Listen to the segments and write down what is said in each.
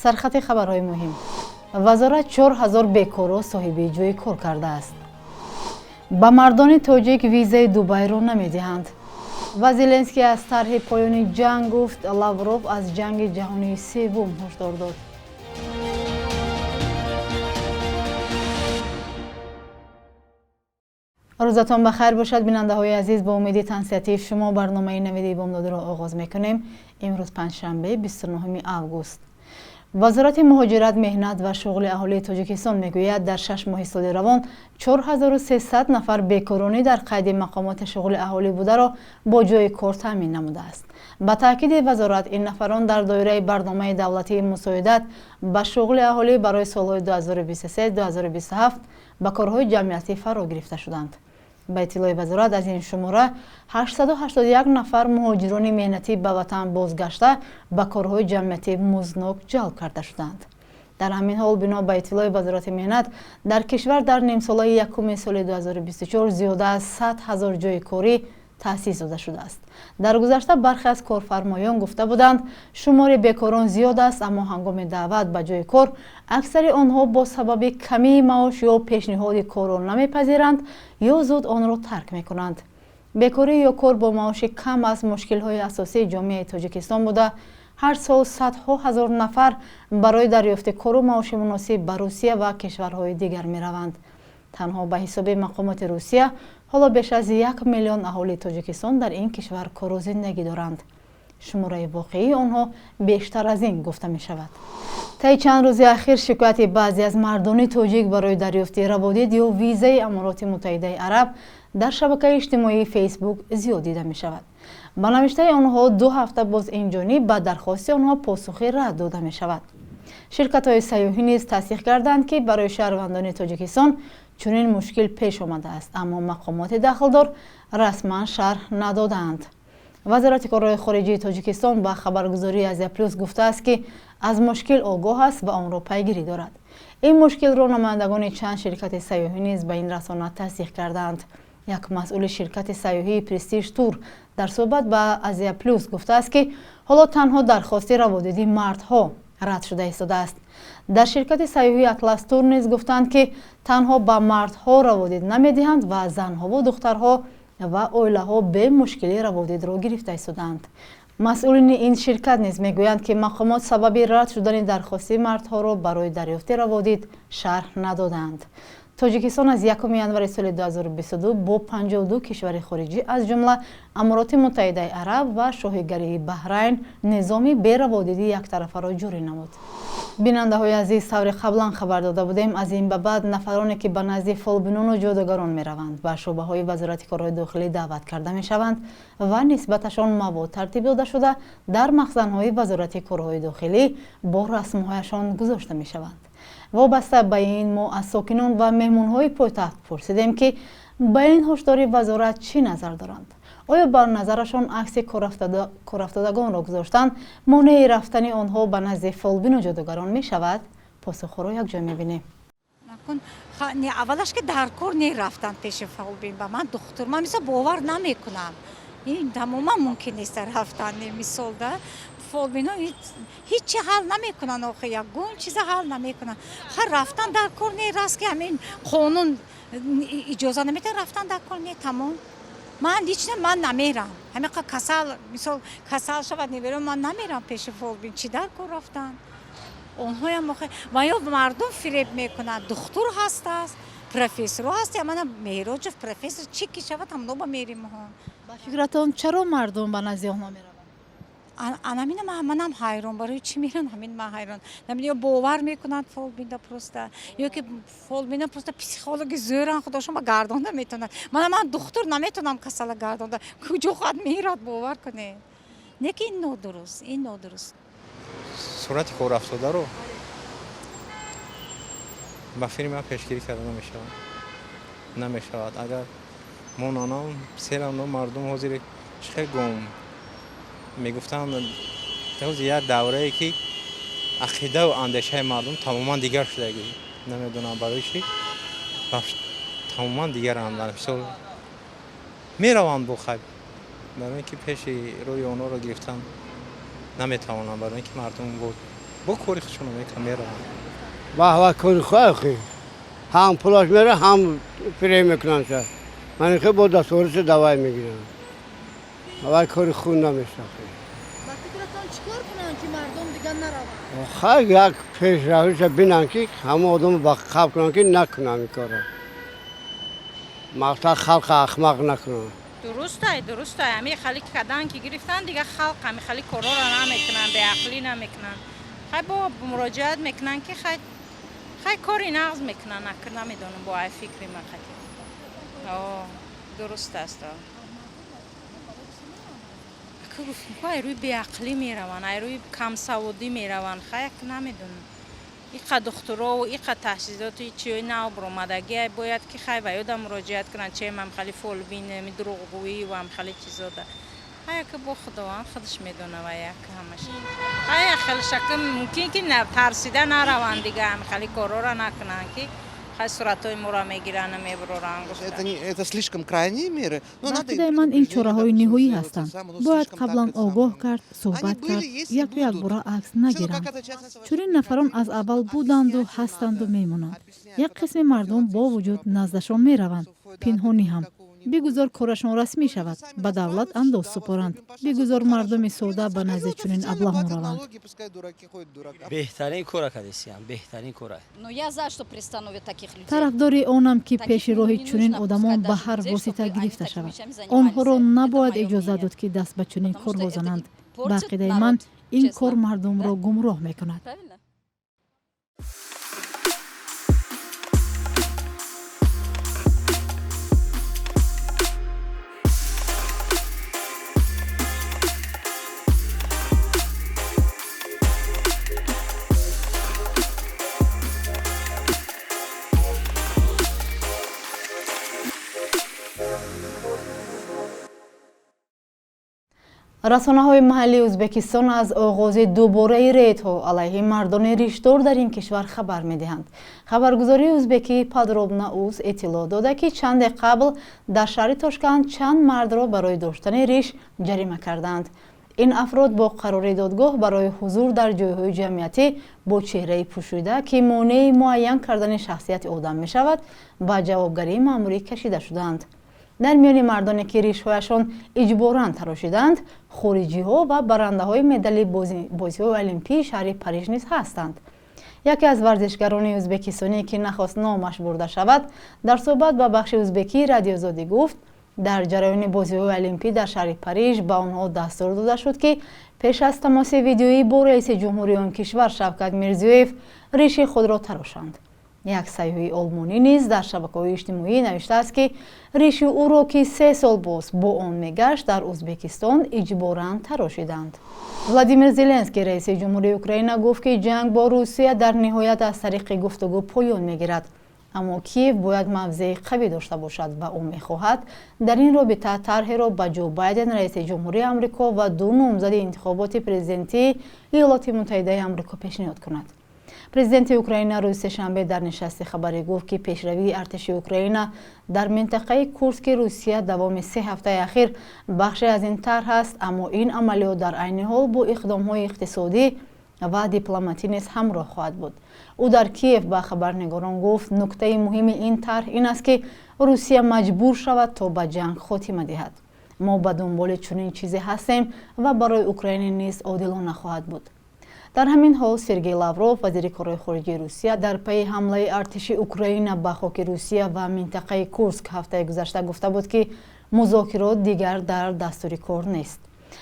Сархати хабарҳои муҳим. Вазорат 4000 бекорро соҳиби ҷои кор кардааст. Ба мардони тоҷик визаи Дубайро намедиҳанд. Ва Зеленский аз тарҳи поёни ҷанг гуфт, Лавров аз ҷанги ҷаҳонии севум ҳушдор дод. Рӯзатон ба хайр бошад, бинандаҳои азиз. Бо умеди тансиҳатии шумо барномаи навиди бомдодиро оғоз мекунем. Имрӯз панҷшанбе, 29 август. Вазорати муҳоҷират, меҳнат ва шуғли аҳолии Тоҷикистон мегӯяд, дар 6 моҳи соли равон 4300 нафар бекоронӣ дар қайди мақомоти шуғли аҳолӣ бударо бо ҷои кор таъмин намудааст. Ба таъкиди вазорат, ин нафарон дар доираи барномаи давлатии мусоидат ба шуғли аҳолӣ барои солҳои 2023-2027 ба корҳои ҷамъиятӣ фаро гирифта шуданд. Ба иттилои вазорат, аз ин шумора 881 нафар муҳоҷирони меҳнатӣ ба ватан бозгашта ба корҳои ҷамъиятӣ музднок ҷалб карда шуданд. Дар ҳамин ҳол, бино ба иттилои вазорати меҳнат, дар кишвар дар нимсолаи якуми соли 2024 зиёда аз 100 ҳазор ҷои корӣ таъсис дода шудааст. Дар гузашта бархе аз корфармоён гуфта буданд, шумори бекорон зиёд аст, аммо ҳангоми даъват ба ҷои кор аксари онҳо бо сабаби камии маош ё пешниҳоди корро намепазиранд ё зуд онро тарк мекунанд. Бекорӣ ё кор бо маоши кам аз мушкилҳои асосии ҷомеаи Тоҷикистон буда, ҳар сол садҳо ҳазор нафар барои дарёфти кору маоши муносиб ба Русия ва кишварҳои дигар мераванд. Танҳо ба ҳисоби мақомоти Русия ҳоло беш аз 1 миллион аҳолии Тоҷикистон дар ин кишвар кору зиндагӣ доранд. Шумораи воқеии онҳо бештар аз ин гуфта мешавад. Таи чанд рӯзи ахир шикояти баъзе аз мардони тоҷик барои дарёфти раводид ё визаи Амороти Муттаҳидаи Араб дар шабакаи иҷтимоии Фейсбук зиёд дида мешавад. Ба навиштаи онҳо, 2 ҳафта боз инҷониб ба дархости онҳо посухи рад дода мешавад. Ширкатҳои сайёҳӣ низ тасдиқ карданд, ки барои шаҳрвандони Тоҷикистон чунин мушкил пеш омадааст, аммо мақомоти дахлдор расман шарҳ надодаанд. Вазорати корҳои хориҷии Тоҷикистон ба хабаргузории Азия Плюс гуфтааст, ки аз мушкил огоҳ аст ва онро пайгирӣ дорад. Ин мушкилро намояндагони чанд ширкати сайёҳӣ низ ба ин расона тасдиқ кардаанд. Як масъули ширкати сайёҳии Престиж Тур дар суҳбат ба Азия Плюс гуфтааст, ки ҳоло танҳо дархости раводиди мардҳо рад шуда истодааст. Дар ширкати сайёҳии Атлас Тур низ гуфтанд, ки танҳо ба мардҳо раводид намедиҳанд ва занҳову духтарҳо ва оилаҳо бемушкилӣ раводидро гирифта истодаанд. Масъулини ин ширкат низ мегӯянд, ки мақомот сабаби рад шудани дархости мардҳоро барои дарёфти раводид шарҳ надодаанд. Тоҷикистон аз 1 январи соли 2022 бо 52 кишвари хориҷӣ, аз ҷумла Амороти Муттаҳидаи Араб ва Шоҳигарии Баҳрайн, низоми бераводиди яктарафаро ҷорӣ намуд. Бинандаҳои азиз, тавре қаблан хабар дода будем, аз ин ба баъд нафароне ки ба назди фолбинону ҷодугарон мераванд, ба шӯъбаҳои Вазорати корҳои дохилӣ даъват карда мешаванд ва нисбаташон мавод тартиб дода шуда дар махзанҳои Вазорати корҳои дохилӣ бо расмҳояшон гузошта мешаванд. Вобаста ба ин мо аз сокинон ва меҳмонҳои пойтахт пурсидем, ки ба ин ҳушдори вазорат чӣ назар доранд. Оё бар назарашон акси корафтодагонро гузоштан монеи рафтани онҳо ба назди фолбину ҷодугарон мешавад? Посухҳоро якҷо мебинем. Аввалаш ки дар кор нерафтан пеши фолбин, ба ман духтур, ман мисол бовар намекунам, ин тамоман мумкин нест рафтан. Мисол да фолбино ҳеҷ чи ҳал намекунанд, охи ягон чиза ҳал намекунанд. Ха, рафтан дар кор не, раст ки ҳамин қонун иҷоза наметиҳад, рафтан дар кор не, тамом. Ман лично ман намерам, ҳамиқа касал, мисол касал шавад, неверам, ман намерам пеши фолбин. Чӣ дар кор рафтан? Онҳоям охи ва ё мардум фиреб мекунанд. Духтур ҳастааст, профессорҳо ҳаст, мана Меҳроҷов профессор, чӣ ки шавад, ҳамно ба мерим. Ба фикратон, чаро мардум ба назди онҳо мераванд? Анамина манам ҳайрон, барои чӣ меран, ҳамин ман ҳайрон. Ё бовар мекунанд фолбинда просто, ё ки фолбина просто психологи зӯран, худошон ба гардонда метавонад. Мана ман духтур наметавонам касала гардонда, куҷо хоҳад мерад, бовар кунед. Не ки ин нодуруст, ин нодуруст. Сурати корафтодаро ба фирми ман пешгирӣ карда намешавад, намешавад. Агар мо нанам серамно мардум ҳозир чӣ хел гом мегуфтанд, ҳозир як даврае ки ақидаву андешаи мардум тамоман дигар шудагӣ, намедонам барои чӣ тамоман дигаранд. Мисол мераванд бо хайб, барои ин ки пеши рӯи онҳоро гирифтан наметавонанд, барои ин ки мардум Бо кори худшона мекунанд, мераванд. Баҳва, кори хоҳи, ҳам пулаш мера, ҳам фиреб мекунанд. Ман хе бо даствориси давай мегирам, авай кори худ намешахи. Ба фикратон, чӣ кор кунанд, ки мардум дигар нараванд? Хай, як пешравиша бинанд, ки ҳама одамро ба қаб кунанд, ки накунам ин корро, мақсад халқа ахмақ накунанд. Дурустай, дурустай. Ҳами хали кадан ки гирифтан, дигар халқ ҳами хали корҳоро намекунанд, беақлӣ намекунанд. Хай, бо муроҷиат мекунанд, ки хай, хай, кори нағз мекунанд. Намедонам, бо ай фикри ман қати дуруст аст. Ай рӯи беақлӣ мераванд, ай рӯи камсаводӣ мераванд. Хай, як намедонам, иқа духтурову иқа таҳсилоти чиёи нав баромадагӣ бояд, ки хай ва ёда муроҷиат кунанд. Чем ҳамхали фолбин, дурӯғгӯӣ ва ҳамхали чизода. Хай, яка бо Худованд худаш медона ва як ҳамаш. Хай, хелшака мумкин ки тарсида нараванд, дига ҳамхали корҳоро накунанд, ки хай суратҳои моро мегиранд, мебуроранд. Это не, это слишком крайние меры. Ба ақидаи ман, ин чораҳои ниҳоӣ ҳастанд. Бояд қаблан огоҳ кард, суҳбат кард, яку якбора акс нагиранд. Чунин нафарон аз аввал буданду, ҳастанду мемонанд. Як қисми мардум бо вуҷуд наздашон мераванд, пинҳонӣ ҳам. Бигузор корашон расмӣ шавад, ба давлат андоз супоранд. Бигузор мардуми сода ба назди чунин аблаҳон раванд. Беҳтарин кора кардесиям, беҳтарин кора. Тарафдори онам, ки пеши роҳи чунин одамон ба ҳар восита гирифта шавад. Онҳоро набояд иҷозат дод, ки даст ба чунин корҳо зананд. Ба ақидаи ман, ин кор мардумро гумроҳ мекунад. Расонаҳои маҳаллии Ӯзбекистон аз оғози дубораи рейдҳо алайҳи мардони риштдор дар ин кишвар хабар медиҳанд. Хабаргузории ӯзбекӣ Подробно уз иттилоъ дода, ки чанде қабл дар шаҳри Тошканд чанд мардро барои доштани риш ҷарима карданд. Ин афрод бо қарори додгоҳ барои ҳузур дар ҷойҳои ҷамъиятӣ бо чеҳраи пӯшида, ки монеи муайян кардани шахсияти одам мешавад, ба ҷавобгарии маъмурӣ кашида шуданд. Дар миёни мардоне, ки ришҳояшон иҷборан тарошиданд, хориҷиҳо ва барандаҳои медали бозиҳои олимпии шаҳри Париж низ ҳастанд. Яке аз варзишгарони ӯзбекистонӣ, ки нахост номаш бурда шавад, дар суҳбат ба бахши ӯзбекии Радиозодӣ гуфт, дар ҷараёни бозиҳои олимпӣ дар шаҳри Париж ба онҳо дастур дода шуд, ки пеш аз тамоси видеоӣ бо раиси ҷумҳури он кишвар Шавкат Мирзиёев риши худро тарошанд. Як сайёҳи олмонӣ низ дар шабакаҳои иҷтимоӣ навиштааст, ки риши ӯро, ки 3 сол боз бо он мегашт, дар Ӯзбекистон иҷборан тарошиданд. Владимир Зеленский, раиси ҷумҳурии Украина, гуфт, ки ҷанг бо Русия дар ниҳоят аз тариқи гуфтугӯ поён мегирад, аммо Киев бояд мавзеи қавӣ дошта бошад ва ӯ мехоҳад дар ин робита тарҳеро ба Ҷо Байден, раиси ҷумҳурии Амрико, ва ду номзади интихоботи президентии Иёлоти Муттаҳидаи Амрико пешниҳод кунад. Президенти Украина рӯзи сешанбе дар нишасти хабарӣ гуфт, ки пешравии артиши Украина дар минтақаи Курски Русия давоми 3 ҳафтаи ахир бахше аз ин тарҳ аст, аммо ин амалиёт дар айни ҳол бо иқдомҳои иқтисодӣ ва дипломатӣ низ ҳамроҳ хоҳад буд. Ӯ дар Киев ба хабарнигорон гуфт, нуктаи муҳими ин тарҳ ин аст, ки Русия маҷбур шавад, то ба ҷанг хотима диҳад. Мо ба дунболи чунин чизе ҳастем ва барои Украина низ одилона хоҳад буд. Дар ҳамин ҳол, Сергей Лавров, вазири корҳои хориҷии Русия, дар пайи ҳамлаи артиши Украина ба хоки Русия ва минтақаи Курск ҳафтаи гузашта гуфта буд, ки музокирот дигар дар дастури кор нест.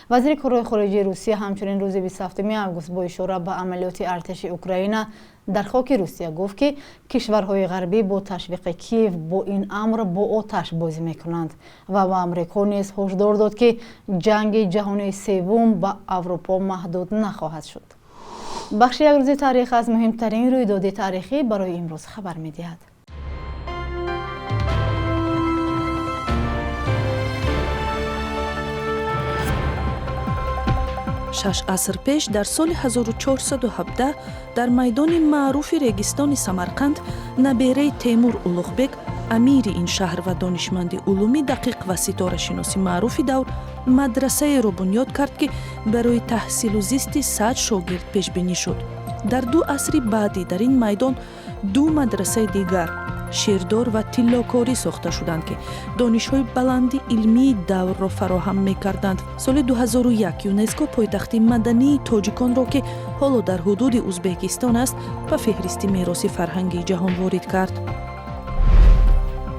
Вазири корҳои хориҷии Русия ҳамчунин рӯзи 27 август бо ишора ба амалиёти артиши Украина дар хоки Русия гуфт, ки кишварҳои ғарбӣ бо ташвиқи Киев бо ин амр бо оташ бозӣ мекунанд ва ба Амрико низ ҳушдор дод, ки ҷанги ҷаҳонии севум ба Аврупо маҳдуд нахоҳад шуд. Бахши як рӯзи таърих аз муҳимтарин рӯйдоди таърихӣ барои имрӯз хабар медиҳад. 6 аср пеш, дар соли 1417, дар майдони маъруфи регистони Самарқанд набераи Темур Улуғбек, амири ин шаҳр ва донишманди улуми дақиқ ва ситорашиноси маъруфи давр, мадрасаеро бунёд кард, ки барои таҳсилу зисти 100 шогирд пешбинӣ шуд. Дар 2 асри баъдӣ дар ин майдон 2 мадрасаи дигар, ширдор ва тиллокорӣ, сохта шуданд, ки донишҳои баланди илмии даврро фароҳам мекарданд. Соли 2001 ЮНЕСКО пойтахти мадании тоҷиконро, ки ҳоло дар ҳудуди Узбекистон аст, ба феҳристи мероси фарҳангии ҷаҳон ворид кард.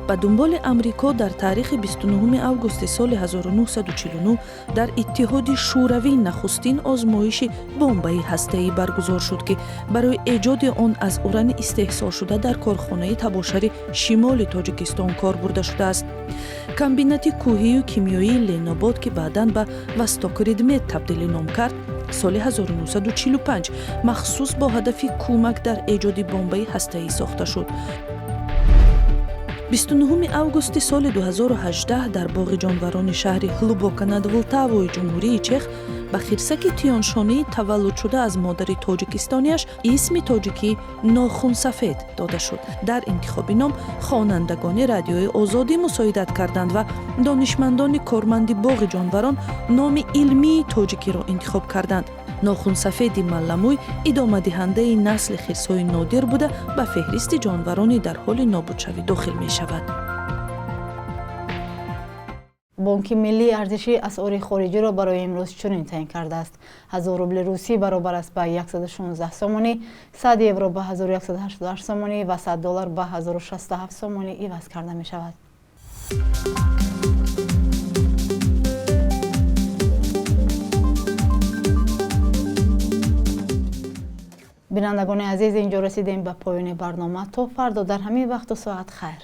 Ба дунболи Амрико дар таърихи 29 августи соли 1949 дар Иттиҳоди Шӯравӣ нахустин озмоиши бомбаи ҳастаӣ баргузор шуд, ки барои эҷоди он аз урани истеҳсолшуда дар корхонаи табошари шимоли Тоҷикистон кор бурда шудааст. Комбинати кӯҳию кимиёии Ленобод, ки баъдан ба Востокредмет табдили ном кард, соли 1945 махсус бо ҳадафи кӯмак дар эҷоди бомбаи ҳастаӣ сохта шуд. 29 августи соли 2018 дар боғи ҷонварони шаҳри Ҳлубока над Влтавои Ҷумҳурии Чех ба хирсаки тиёншонии таваллудшуда аз модари тоҷикистониаш исми тоҷикӣ Нохунсафед дода шуд. Дар интихоби ном хонандагони Радиои Озодӣ мусоидат карданд ва донишмандони корманди боғи ҷонварон номи илмии тоҷикиро интихоб карданд. Нохунсафеди малламӯй идомадиҳандаи насли хирсҳои нодир буда, ба феҳристи ҷонварони дар ҳоли нобудшавӣ дохил мешавад. Бонки Миллӣ арзиши асъори хориҷиро барои имрӯз чунин таъин кардааст: 1000 рубли русӣ баробар аст ба 116 сомонӣ, 100 евро ба 1188 сомонӣ ва 100 доллар ба 1067 сомонӣ иваз карда мешавад. Бинандагони азиз, инҷо расидем ба поёни барнома. То фардо дар ҳамин вақту соат хайр.